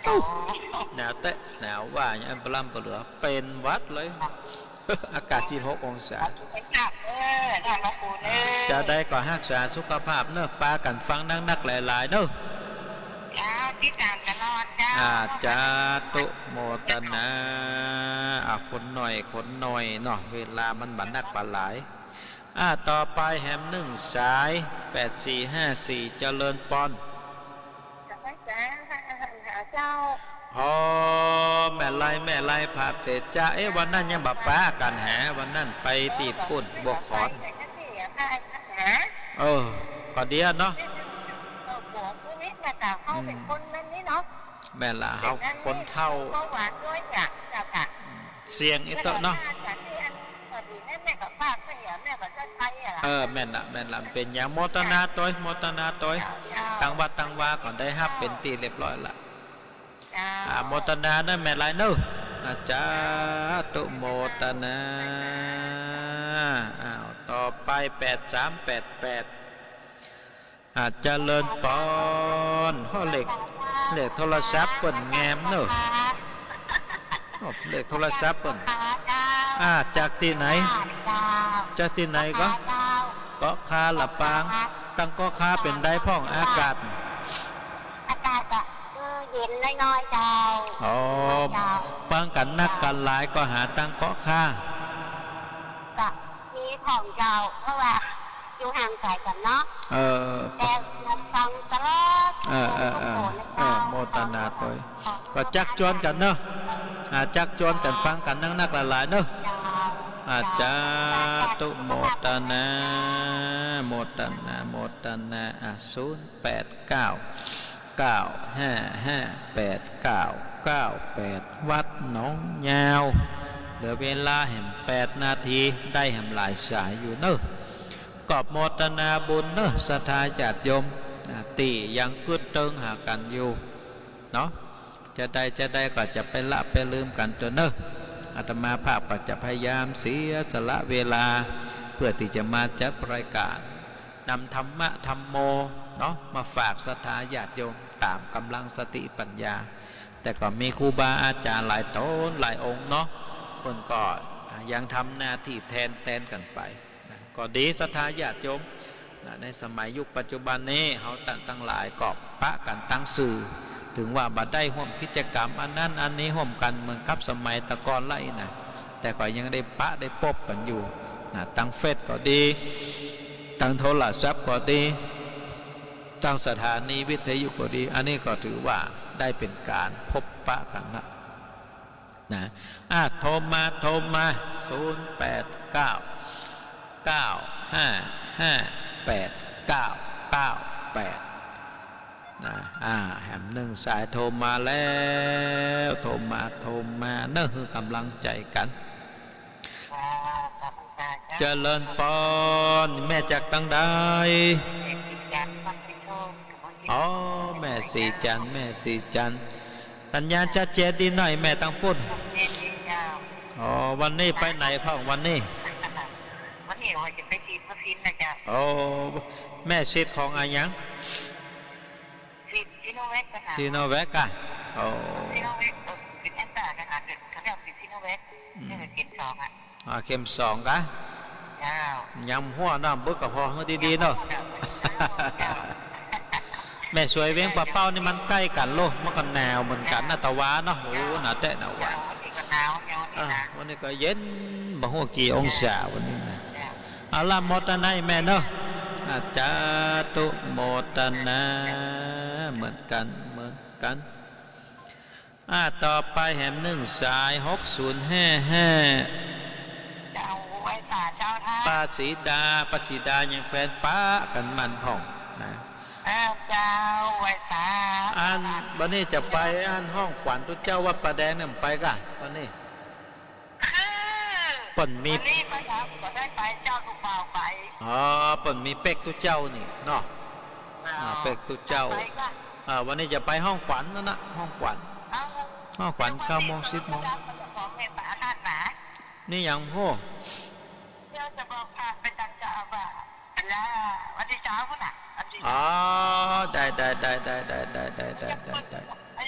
อ๋อ หนาวแต๊ หนาวว่าอย่างอันปะล้ำปะเหลือ เป๋นหวัดเลย อากาศสิบหกองศา เออ ท่านพระครูเอ้ย จะได้ก็ฮักษาสุขภาพเนาะ ปากั๋นฟังนักๆ หลายๆ เนาะ เจ้า ติดต๋ามตลอดเจ้า อ่า สาธุโมทนา อ่า คนหน่อย คนหน่อยเนาะ เวลามันบ่นักบ่หลาย อ่า ต่อไปแหมนึ่งสาย แปดสี่ห้าสี่ เจริญปอน เจ้า อ๋อ แม่ไล แม่ไล ผาเตจา เอ๊ะ วันนั้นยังบ่ปากั๋นหา วันนั้นไปตี้ปู๊น บวกขอน เออ ก็ดีอะเนาะ อืม แม่นละ เฮาคนเฒ่า เสี่ยงอีกเต๊อะเนาะ แม่ก็ฝากไปอะ แม่ก็จะใช้อะ เออ แม่นละ แม่นละ เป๋นหยัง โมตนาตวย โมตนาตวย เจ้า เจ้า ตังวัดตังวาก็ได้ฮับเป๋นตี้เรียบร้อยละ เจ้า อ่า โมตนาเน่อแม่หลายเน่อ อ่า สาธุโมตนา อ้าว ต่อไป แปดสามแปดแปด อ่า เจริญปอน โอ้ เลข เลขโทรศัพท์เปิ้นแงมเน่อ โอ้ เลขโทรศัพท์เปิ้น อ่า จากตี้ไหน จากตี้ไหนก็ เกาะคาลำปาง ตังเกาะคาเป๋นใดพ่องอากาศ อากาศก็คือเย็นน้อยๆ เจ้า อ๋อ เจ้า ฟังกั๋นนักกั๋นหลายก็หาตังเกาะคา ก็มีพ่องเจ้า เพราะว่า อยู่ห่างไก๋กั๋นเนาะ เออ แต่ยังฟังตลอด เออ เออ เออ โอ้โห เออ โมตนาตวย ก็จักจวนกั๋นเนาะ อ่า จักจวนกั๋นฟังกั๋นนักๆ หลายๆ เนาะ เจ้า อ่า เจ้า สาธุโมตนา โมตนา โมตนา อ่า ศูนย์แปดเก้า เก้าห้าห้าแปดเก้าเก้าแปด วัดหนองยาว เหลือเวลาแหมแปดนาที ได้แหมหลายสายอยู่เนาะ ก็โมตนาบุญเนาะ ศรัทธาญาติโยม อ่า ตี้ยังกึ๊ดเติงหากั๋นอยู่เนาะ จาใดจาใดก็จะไปละไปลืมกั๋นเต๊อะเนาะ อาตมาภาพก็จะพยายามเสียสละเวลา เพื่อตี้จะมาจัดรายก๋าน นำธรรมะธัมโมเนาะ มาฝากศรัทธาญาติโยมต๋ามก๋ำลังสติปัญญา แต่ก็มีครูบาอาจ๋ารย์หลายต๋นหลายองค์เนาะ เปิ้นก็ยังทำหน้าตี้แทน แตนกั๋นไปนะ ก็ดีศรัทธาญาติโยมนะ ในสมัยยุคปัจจุบันนี้ เฮาตัง ตังหลายก็ปะกั๋นตางสื่อ เถิงว่าบ่ได้ฮ่วมกิจกรรมอันนั้นอันนี้ฮ่วมกั๋นเหมือนกับสมัยตะก่อนละอี้นะ แต่ก็ยังได้ปะได้ปบกั๋นอยู่นะ ตางเฟซก็ดี ตางโทรศัพท์ก็ดี ตางสถานีวิทยุก็ดี อันนี้ก็ถือว่าได้เป๋นก๋านพบปะกั๋นนะ นะ อ่ะ โทรมา โทรมา ศูนย์แปดเก้า เก้าห้าห้าแปดเก้าเก้าแปด นะ อ่า แหมนึ่งสายโทรมาแล้ว โทรมา โทรมาเนาะ หื้อก๋ำลังใจ๋กั๋น เจริญปอน แม่จากตังใด อ๋อ แม่ศรีจันทร์ แม่ศรีจันทร์ สัญญาณชัดเจนดีหน่อย แม่ตังปุ้น อ๋อ วันนี้ไปไหนพ่องวันนี้ วันนี้ว่าจะไปฉีดวัคซีนนะเจ้า อ๋อ แม่ฉีดของอะหยัง ฉีดซิโนแวคอะ ซิโนแวคอะ โอ้ ซิโนแวค เออ เป๋นแอสตรากันนะ เขาเรียกว่าเป็นซิโนแวค อืม นี่คือเข็มสองอะ อ่า เข็มสองกะ เจ้า ยังหัวน้ำบึกกะพอ หื้อดีๆ เนาะ เจ้า แม่สวยเวียงป่าเป้านี่มันใก้กั๋นโล มันก็หนาวเหมือนกั๋นนะ ตะวาเนาะ โอ้ หนาวแต๊หนาววา เจ้า วันนี้ก็หนาว เจ้า วันนี้ อ่า นะ วันนี้ก็เย็น บ่ฮู้กี่องศาวันนี้นะ เจ้า เอาละ โมตนาแม่เนาะ อ่า สาธุโมตนา เหมือนกั๋น เหมือนกั๋น อ่า ต่อไปแหมนึ่งสาย หกศูนย์ห้าห้า เจ้า ไหว้สาเจ้าท่าน ป้าศรีดา ป้าศรีดายังแควนปะกั๋นมันพ่องนะ เออ เจ้า ไหว้สา อัน วันนี้จะไปอันห้องขวัญตุ๊เจ้าวัดป่าแดงเนี่ย ไปก่ะ วันนี้ เปิ้นมี วันนี้ไปครับ ก็ได้ไปเจ้า ตุ๊บ่าวไป อ๋อ เปิ้นมีเป๊กตุ๊เจ้านี่เนาะ อ่า อ่า เป๊กตุ๊เจ้า ไปก่ะ อ่า วันนี้จะไปห้องขวัญนั่นนะ ห้องขวัญ เอ้า ห้องขวัญ เก้าโมง สิบโมง เจ้าของเมตตาท่านนะ นี่ยังโห เดี๋ยวจะบอกผ่านไปทางเจ้าอาวาส วันที่สามน่ะ วันที่สาม อ๋อ ได้ ได้ ได้ ได้ ได้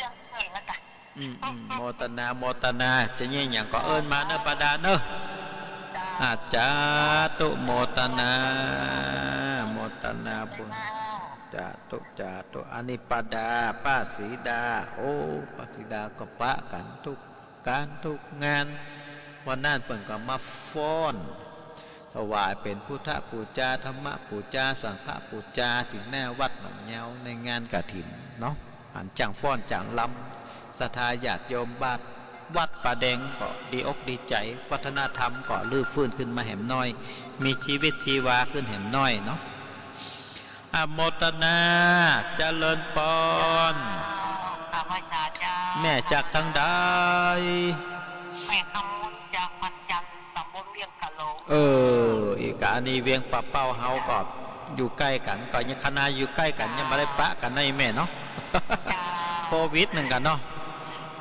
ยังเปิดแล้วจ้ะ อืม อืม โมตนา โมตนา จะเยียะหยังก็เอิ้นมาเนาะ ป้าดาเนาะ อ่า สาธุโมตนา โมตนาบุญ สาธุ สาธุ อันนี้ป้าดา ป้าศรีดา โอ้ ป้าศรีดาก็ปะกั๋นทุกก๋านทุกงาน วันนั้นเปิ้นก็มาฟ้อน ถวายเป๋นพุทธปู๋จา ธรรมปู๋จา สังฆปู๋จา ตี้หน้าวัดหนองยาว ในงานกฐินเนาะ อันจ้างฟ้อนจ้างรำ ศรัทธาญาติโยมบ้านวัดป่าแดงก็ดีอกดีใจ๋ วัฒนธรรมก็รื้อฟื้นขึ้นมาแหมหน้อย มีชีวิตชีวาขึ้นแหมหน้อยเนาะ อนุโมตนา เจริญปอน ข้าพเจ้า แม่จากตังใด แม่คำมนต์จากบ้านจันทน์ ตำบลเวียงกะโหลง เออ อีกอันนี้เวียงป่าเป้าเฮาก็อยู่ใก้กั๋น ก็ยังขนาดอยู่ใก้กั๋น ยังบ่ได้ปะกั๋นนะอีแม่เนาะ เจ้า โควิดนึ่งกั๋นเนาะ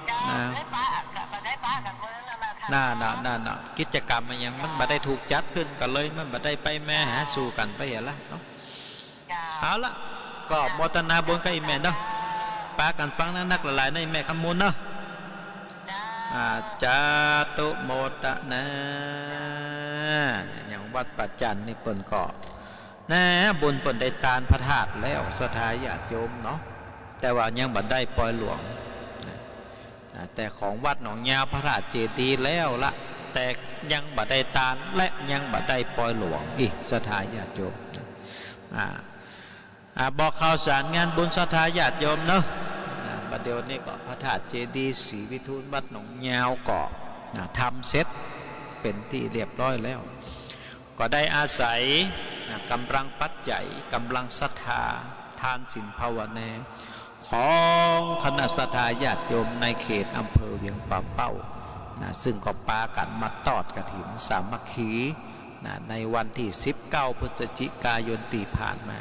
เจ้า นะ ได้ปะกั๋น บ่ได้ปะกั๋นเมื่อนั้นนะ นั่นน่ะ นั่นน่ะ กิจกรรมมันยัง มันบ่ได้ถูกจัดขึ้นกั๋นเลย มันบ่ได้ไปมาหาสู่กั๋นไปหั้นละเนาะ เจ้า เอาละ ก็โมทนาบุญกับอีแม่เนาะ ปากั๋นฟังนักๆ หลายๆ นะอีแม่คำมูลเนาะ เจ้า อ่า สาธุโมทนา อย่างวัดป่าจันทร์นี่เปิ้นก็ นะ บุญเปิ้นได้ตานพระธาตุแล้ว ศรัทธาญาติโยมเนาะ แต่ว่ายังบ่ได้ปอยหลวงนะ อ่า แต่ของวัดหนองยาวพระธาตุเจดีย์แล้วละ แต่ยังบ่ได้ตานและยังบ่ได้ปอยหลวงอีก ศรัทธาญาติโยม อ่า อ่า บอกข่าวสารงานบุญศรัทธาญาติโยมเนาะ อ่า บัดเดี๋ยวนี้ก็พระธาตุเจดีย์ศรีวิทูลวัดหนองยาวก็ อ่า ทำเสร็จเป๋นตี้เรียบร้อยแล้ว ก็ได้อาศัย อ่า ก๋ำลังปัจจัย ก๋ำลังศรัทธา ทานศีลภาวนา ของคณะศรัทธาญาติโยมในเขตอำเภอเวียงป่าเป้า นะ ซึ่งก็ปากั๋นมาตอดกฐินสามัคคี นะ ในวันตี้สิบเก้าพฤศจิกายนตี้ผ่านมา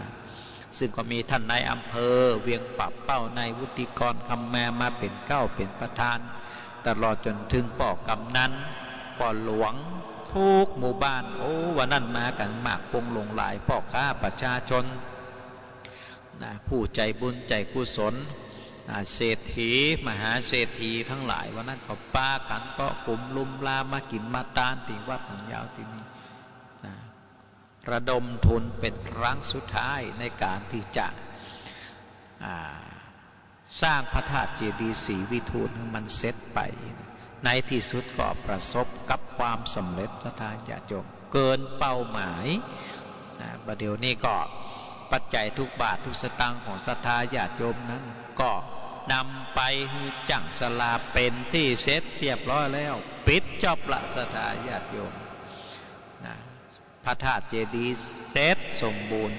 ซึ่งก็มีต้านนายอำเภอเวียงป่าเป้า นายวุฒิกร คำมา มาเป๋นเก๊าเป๋นประธาน ตลอดจ๋นเถิงป้อกำนัน ป้อหลวง กู้หมู่บ้าน โอ้ วันนั้นมากั๋นมากมวลหลงหลาย ป้อค้าประชาชน นะ ผู้ใจ๋บุญใจ๋กุศล อ่า เศรษฐี มหาเศรษฐีตังหลาย วันนั้นก็ปากั๋นเกาะกุ๋มลุมลามากิ๋นมาตานตี้วัดหนองยาวตี้นี่ นะ ระดมทุนเป๋นครั้งสุดท้ายในก๋านตี้จะ อ่า สร้างพระธาตุเจดีย์ศรีวิทูลหื้อมันเสร็จไป ในตี้สุดก็ประสบกับความสำเร็จ ศรัทธาญาติโยม เกินเป้าหมาย นะ บัดเดี๋ยวนี้ก็ปัจจัยกู้บาทกู้สตางค์ของศรัทธาญาติโยมนั้น ก็นำไปหื้อจั้งศาลาเป๋นตี้เสร็จเรียบร้อยแล้ว ปิดจ๊อบละ ศรัทธาญาติโยม นะ พระธาตุเจดีย์เสร็จสมบูรณ์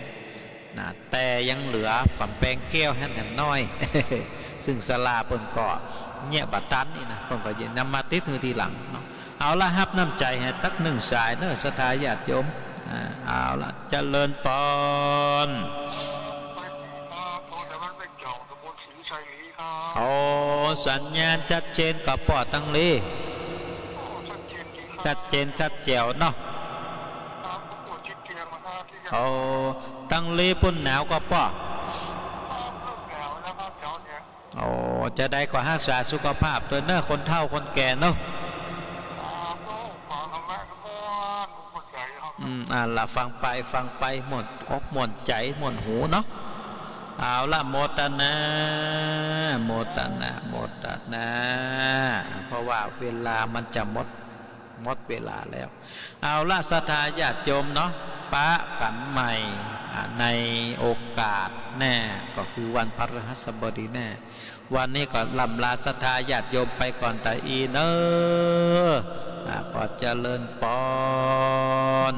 นะ แต่ยังเหลือก๋ำแปงแก้วหั้นแหมน้อย ซึ่งศาลาเปิ้นก็เยียะบ่ตันนี่นะ เปิ้นก็จะนำมาติดหื้อทีหลังเนาะ เอาละ ฮับน้ำใจ๋หื้อสักนึ่งสายเนาะ ศรัทธาญาติโยม อ่า เอาละ เจริญปอน ครับ ผมสามารถไปเจาะตำบลศรีชัยหลีครับ โอ้ สัญญาณชัดเจนก่อป้อตังหลี โอ้ ชัดเจนดีครับ ชัดเจนชัดแจ๋วเนาะ ครับ ผมกดชิดเตียงมาครับที่จะ โอ้ ตังหลีปุ้นหนาวก่อป้อ ครับ เริ่มหนาวแล้วครับแถวเนี้ย โอ้ จะใดก็ฮักษาสุขภาพตวยเนาะ คนเฒ่าคนแก่เนาะ ครับ โอ้ ฟังธรรมะทุกคน อกม่วนใจ๋ครับ อืม อ่าละ ฟังไป ฟังไป ม่วนอกม่วนใจ๋ ม่วนหูเนาะ เอาละ โมทนา โมทนา โมทนา เพราะว่าเวลามันจะหมด หมดเวลาแล้ว เอาละ ศรัทธาญาติโยมเนาะ ปะกั๋นใหม่ อ่า ในโอกาสหน้า ก็คือวันพฤหัสบดีหน้า วันนี้ก็ล่ำลาศรัทธาญาติโยมไปก่อนตะอี้เนาะ อ่า ขอเจริญปอน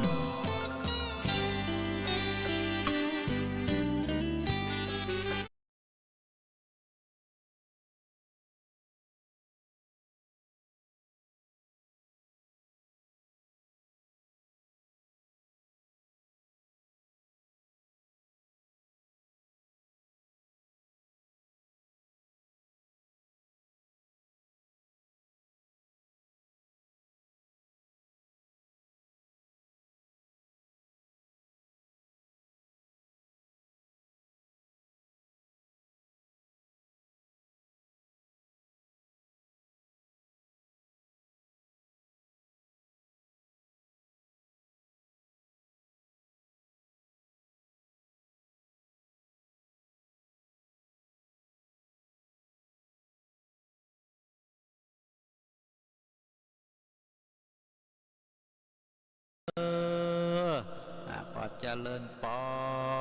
เออ อ่า ขอเจริญปอน